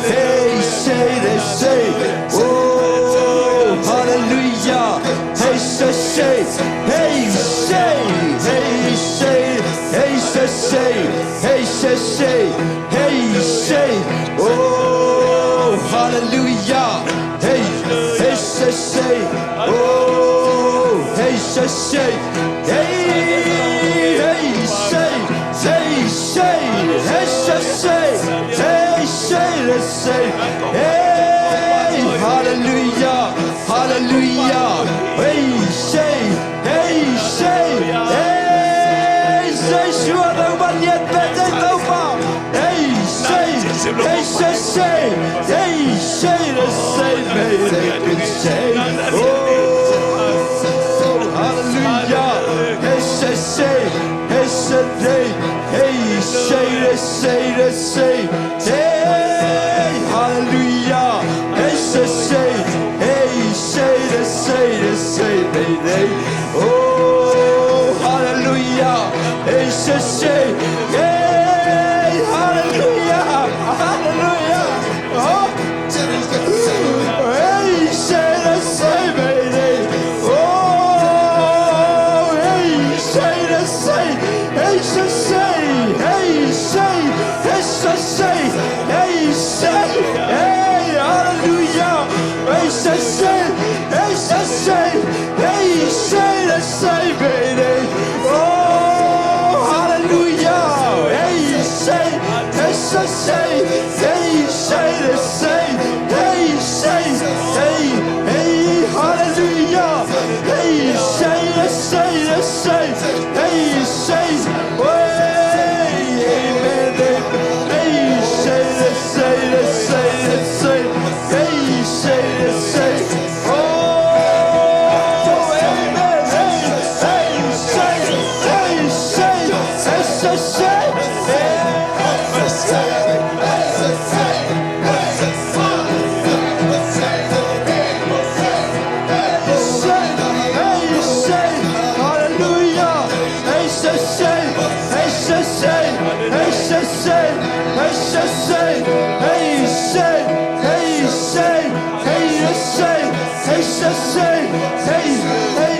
Hey, say the same. Oh, hallelujah. Hey, say, say. Hey, say. Hey, say. Hey, say, say. Hey, say, say. Hey, say. Oh, hallelujah. Hey, hey, say, say. Oh, hey, say, say. Hey, hey, say, say, say, hey, say, say, hey, say, say, say. Hey, hallelujah, hallelujah. Hey, say, hey, say, hey, say, sure, the one yet better, no power. Hey, say, hey, say, say, hey, say, the same, hey, they can say. Oh, hallelujah. Hey, say, say, hey, say, hey, say, the same, the same. Hey, hallelujah. Hey, say, say, hey, say, the same, the same, hey, hey. Oh, hallelujah. Hey, say, say, hey, hallelujah. Hallelujah. Oh. Hey, say, the same, hey, hey. Oh, hey, say, the same. Hey, say, say, hey, say, hey, say, say, hey, say, hey, hallelujah. Hey, say, say, hey, say, say, hey, say, the same, hey, hey. Oh, hallelujah. Hey, say, hey, say, say, hey, say, the same. Hey, say, hey, hey, hallelujah. Hey, say, the same, the same. Hey, say, hey, amen, amen. Hey, say, the same, the same, the same. Hey, say, the same. Oh, amen. Hey, hey, say, hey, say, hey, say, say, hey, say, hey, say, say. Say, hey, say, hallelujah. Hey, say, say, hey, say, say, hey, say, say, hey, say, say, hey, say, hey, say, hey, say, say, hey, say, say, hey, hey.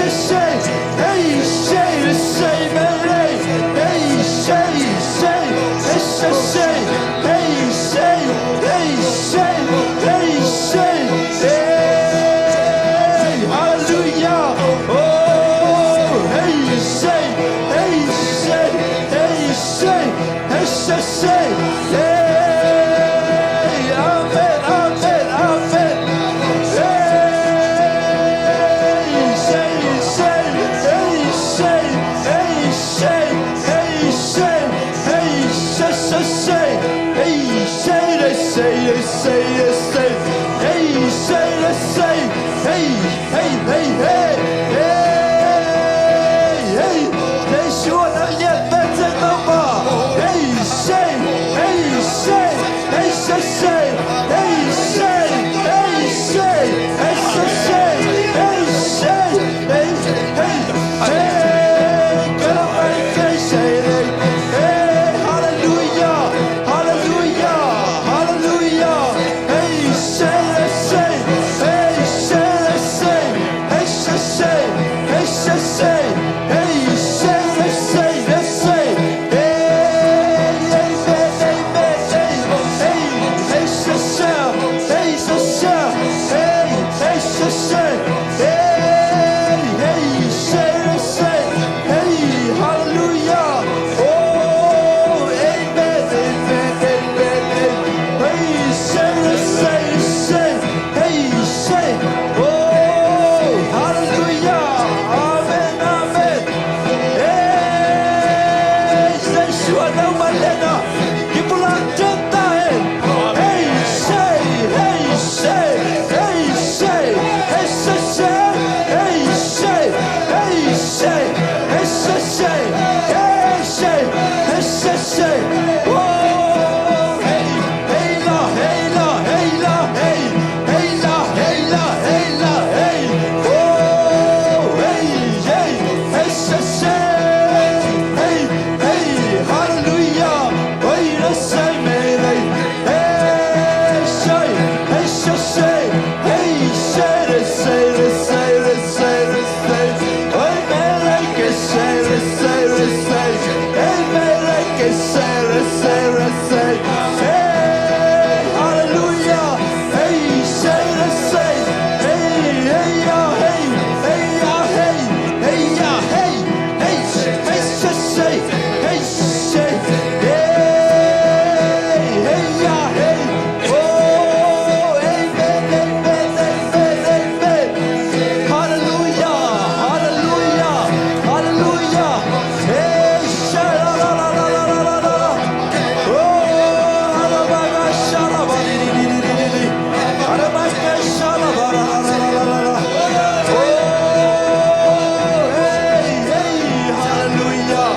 Hey, amen, amen, amen. Hey, say, say, hey, say, hey, say, hey, say, hey, say, say, say, hey, say, say, say, say, say, hey, say, say, say, hey. Hey, hey, hey, hey, hey. Jesuh a nang lian pen, Topa. Hey, say, hey, say, hey, say, say, hey, say, hey, say, hey, say, hey, say, hey, hey, hey. Hey, hallelujah, hallelujah, hallelujah. Hey, say, say, hey, say, say. Hey, say, say, hey, say, say, hey, say, say, say, say. Hey, hey, hey, hey, hey, hey, say, say, hey, say, say, hey, hey, say, say, hey, hey, say, say, hey, hallelujah. Oh, amen, amen, amen, amen. Hey, say, say, say. Hey, say, oh, hallelujah, amen, amen. Hey, Jesuh a nang mah lian a, kipulak den ta hen. Hey, say, hey, say, hey, say, hey, say, say, hey, say, hey, say, hey, say, say, hey, say, hey, say, say. Oh, hey. Hey la, hey la, hey la, hey. Hey la, hey la, hey la, hey. Oh, hey, hey, hey, say, say. Hey, hey, hallelujah. Hey, la, say, me, hey. Hey, say, hey, say, say. Hey, say, say, say, say, say, say, say. Hey, me, like, say, say, say, say. Hey, me, like, say, say, say, say. Hey, hallelujah. Hey, say, say, say. Hey, hey, ya, hey. Hey, ya, hey. Hey, ya, hey. Hey, say, say, say. Hey, say. Hey, hey, ya, hey. Oh, amen, amen, amen, amen. Hallelujah, hallelujah, hallelujah. Hey, sha-la-la-la. Oh, la-la-ba-ga, sha-la-ba-di-di-di-di-di. La-la-ba-ga, sha-la-ba-la-la-la-la-la. Oh, hey, hey, hallelujah.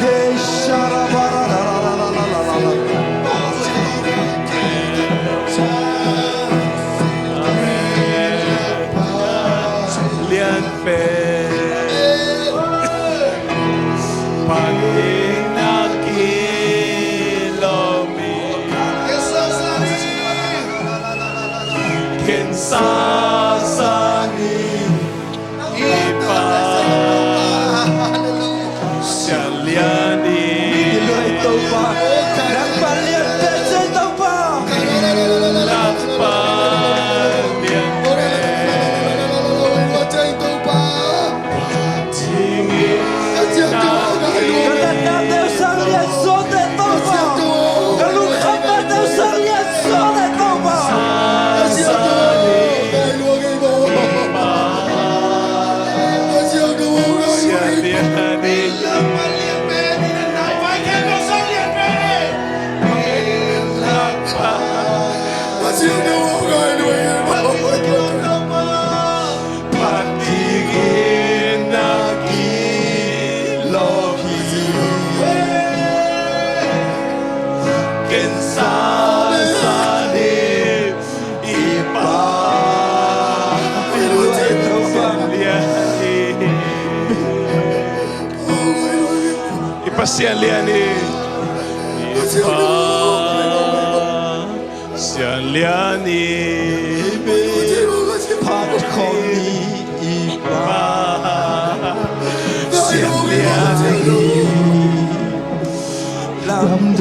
Hey, sha-la-ba-la-la-la-la-la-la. Lian pen, phat ding na kilawm hi. Ken sangsan hi. I Pa, Sia lian hi. Topa, nang Pa lian pen, Topa. Nang Pa lian pen. Ka natnate uh sang lian sawte, Topa. Ka lungkhamnate uh sang lian sawte, Topa. I Pasian lian hi. I Pa, Sian lian hi. Phat khawm ni i Pa.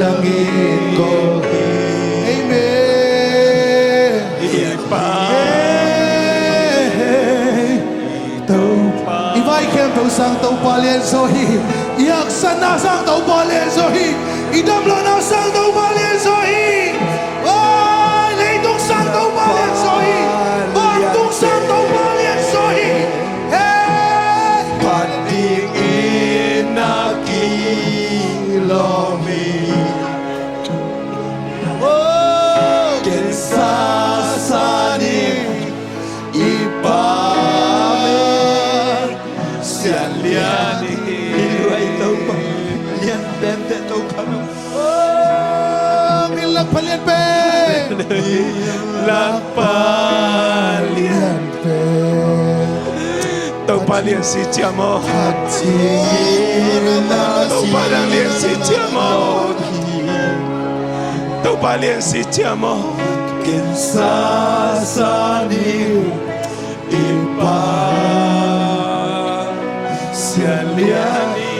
Amen. Hey, hey. Topa. I vai khempeuh sang Topa lianzaw hi. I haksatna sang Topa lianzaw hi. I damlohna sang Topa lianzaw hi. Oi, leitung sang Topa lianzaw hi. Vantung sang Topa lianzaw hi. Hey! Phat dingin a kilawm hi. Ken sasa ning i Pa Sian lian hi. Hi lua hi Topa. Lian penpen Topa. Min lakpha lian pen. Min lakpha lian pen. Topa lian si ciam aw. Topa nang lian si ciam aw. Topa lian si ciam aw. Ken sasa ning i Pa Sian lian hi.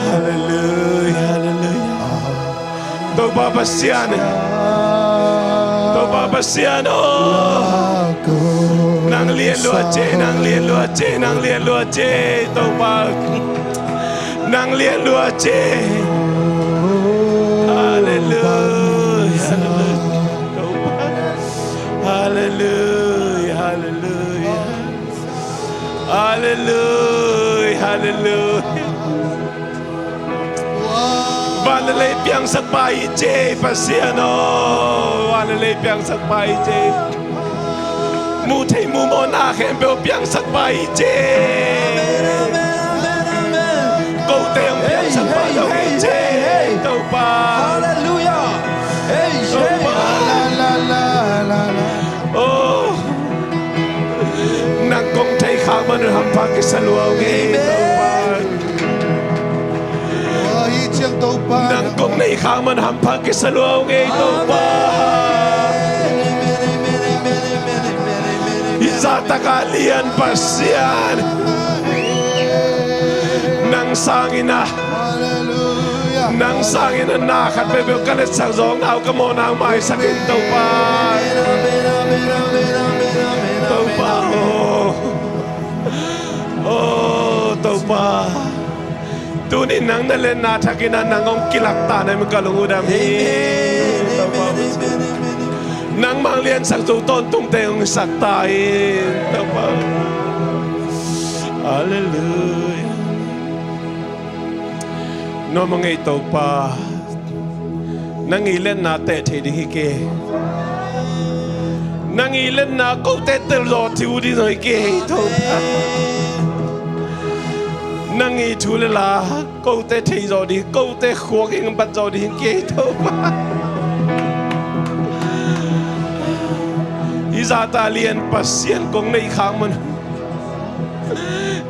Halleluia, halleluia. Topa Pasian, Topa Pasian aw. Nang lian lua ci, nang lian lua ci, nang lian lua ci, Topa. Nang lian lua ci. Halleluia, halleluia. Topa. Halleluia, halleluia. Halleluia, halleluia. Van le lei piangsakpa hi ci, Pasian aw. Van le lei piangsakpa hi ci. Muh theih muh mawhna khempeuh piangsakpa hi ci. Kote hong piangsakpa hi ci. Topa. Halleluia. Topa. Oh. Nang kong theih khak man un hampha kisa lua ung ei, Topa. Nang kong neih khak man hampha kisa lua ung ei, Topa. Hih zahtak a lian Pasian. Nang sangin a Halleluia. Nang sangin a na khat peuhpeuh ka letsak zawkna uh ka mawhna uh maisak in, Topa. Topa aw. Oh, Topa. Tuni nang na lianna thakin a nang hong kilak ta na hi, ka lung uh dam hi. Amen. Topa. Amen, amen, amen, amen. Nangmah liansak zo tawntungte hong sak ta in, Topa. Halleluia. Nuam a ngei Topa, nang i lianna teh thei ding hi kei. Nang i lianna kote telzawh thei uh ding zong hi kei Topa. Nang i thu le la kote thei zawh ding, kote khuak in bat zawh ding hi kei Topa. Hih zahtak lian Pasian kong neih khak man,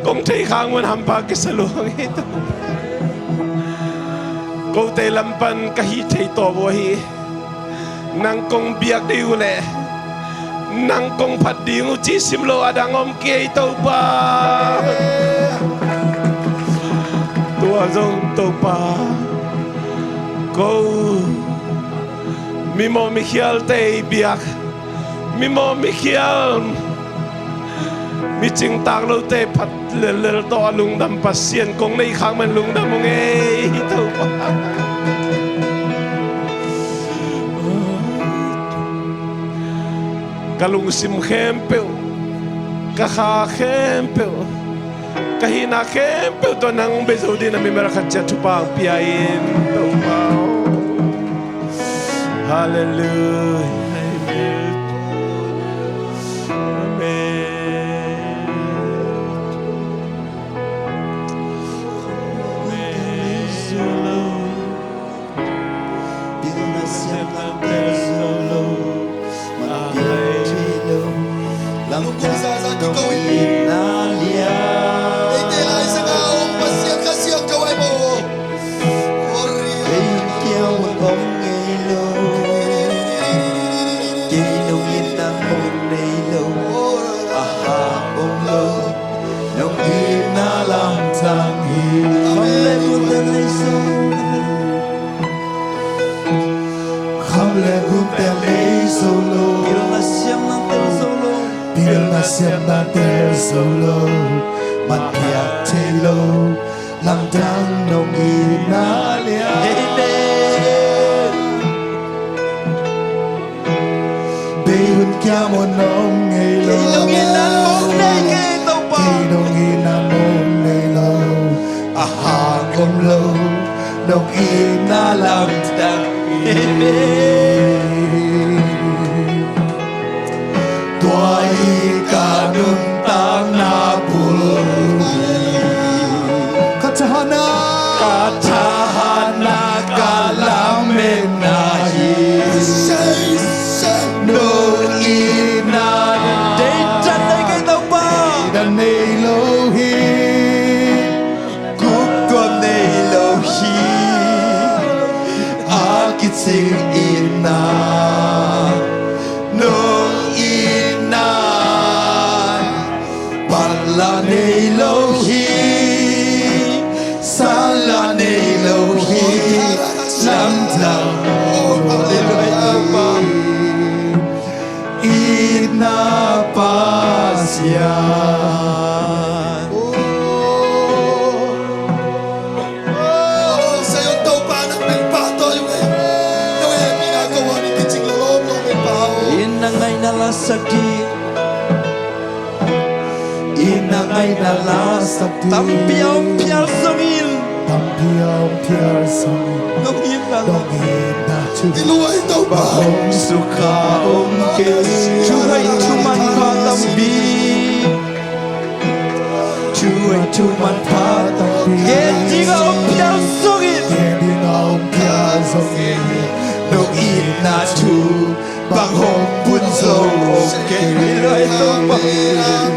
kong theih khak man hampha kisa lua ung ei, Topa. Kote lam pan ka hih theih tawp uh ahi. Nang kong biak ding uh leh nang kong phat ding uh cih sim lo a dang om kei, Topa. Tua zong Topa, ko mimawh mikhialte i biak, mimawh mikhial, mi cingtak lote phat lellel tawh a lungdam Pasian kong neih khak man lungdam ung ei, Topa. Ka lungsim khempeuh, ka kha khempeuh, ka hihna khempeuh tawh nang hong bei zo dingin a mimal khat ciat thupha hong pia in, Topa. Halleluia. Amen. Amen. Siamna tel zo lo, man piak thei lo, lamdang nong itna lian. Amen. Bei hun kia mo nong ngei lo. Kei nong itna mong nei kei, Topa. Kei nong itna mong nei lo. A hak om lo, nong itna lamdang. Amen. Tua hi ka nuntakna bul hi. Ka thahatna, ka thahatna, ka lametna hi. Nong itna deihdan nei kei, Topa. Deihdan nei lo hi. Guptuam nei lo hi. A kicing itna, nong itna, banla nei lo hi. Sanla nei lo hi. Lamdang. Hallelujah. Itna Pasian. Inn na ngaihna la sak ding. Inn na ngaihna la sak ding. Tampi a om phial zongin. Tampi a om phial zongin. Nong itna. Nong itna thu. Bang hong sukha om kei. Thu hoih thu manpha tampi. Thu hoih thu manpha tampi. Gen ding a om phial zongin. Gen ding a om phial zongin. Nong itna thu. Bang hong pun zo om kei. Hallelujah, Topa.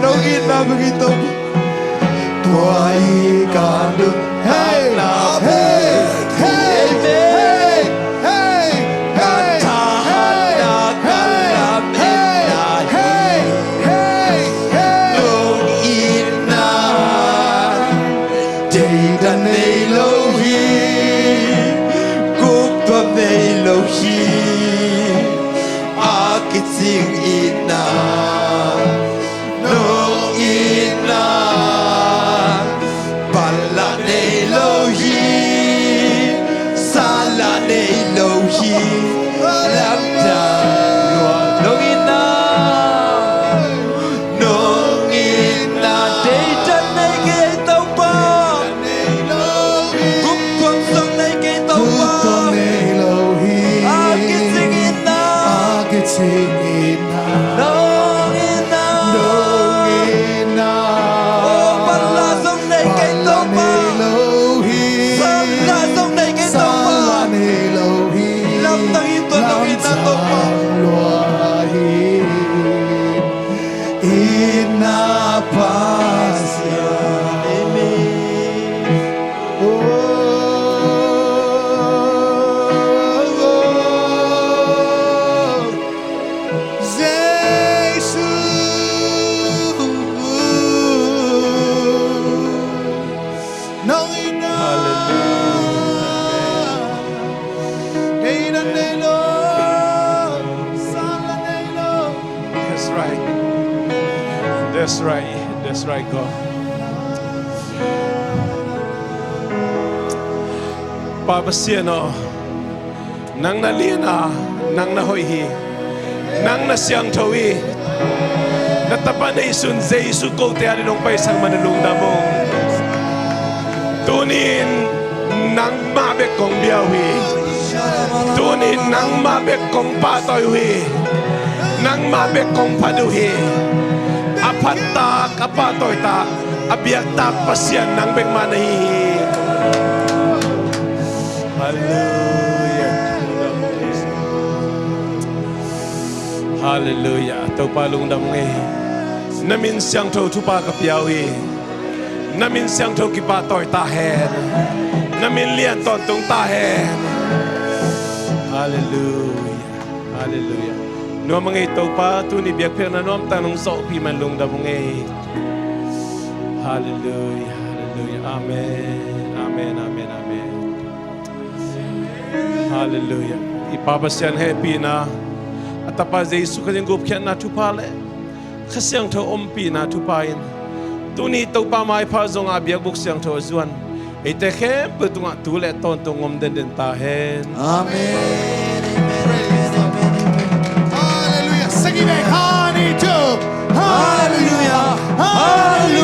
Nong itna bang hi, Topa. Tua hi ka nun. Hey, hey, hey, hey, hey, hey, hey, hey, hey, hey. Nong itna deihdan nei lo hi. Guptuam nei lo hi. A kicing itna, nong itna, banla nei lo hi, sanla nei lo hi, lamdang lua nong itna, nong itna, deihdan nei kei Topa. Guptuam zong nei kei Topa. Guptuam nei lo hi. A kicing itna. A kicing itna. Nong itna. Nong itna. Oh, banla zong nei kei Topa. Banla nei lo hi. Sanla zong nei kei Topa. Sanla nei lo hi. Lamdang hi tua nong itna Topa. Lamdang lua hi. Itna Pasian. Amen. Oh, Jesu. Nong itna. Hallelujah. Deihdan nei lo. Sanla nei lo. That's right. That's right. That's right, God. Pa Pasian aw, nang na lian a, nang na hoih hi. Nang na siangtho hi. Na Tapa neihsun Jesu kote adingin hong paisak man na lungdam ung. Tuni-in nangmah bek kong bia uh hi. Tuni-in nangmah bek kong pahtawi uh hi. Nangmah bek kong phat uh hi. A phattak, a pahtawitak, a biaktak Pasian nang bek mah na hi hi. Hallelujah. Hallelujah. Topa lungdam ung ei. Na min siangtho thupha ka pia uh hi. Na min siangtho kipahtawi ta hen. Na min lian tawntung ta hen. Hallelujah. Hallelujah. Nuam ung ei Topa, tuni biakpiakna nuamtak nong zawhpih man lungdam ung ei. Hallelujah. Hallelujah. Amen. Amen. Amen. Amen. Hallelujah. I Pa Pasian hehpihna, a Tapa Jesu Khazih gupkhiatna thupha le Kha Siangtho ompihna thupha in tuni Topa maipha zongah biakbuk siangtho a zuan eite khempeuh tungah tu le tawntung om denden ta hen. Amen. Amen. Amen. Amen. Hallelujah. Sing it back. Honey too. Hallelujah. Hallelujah.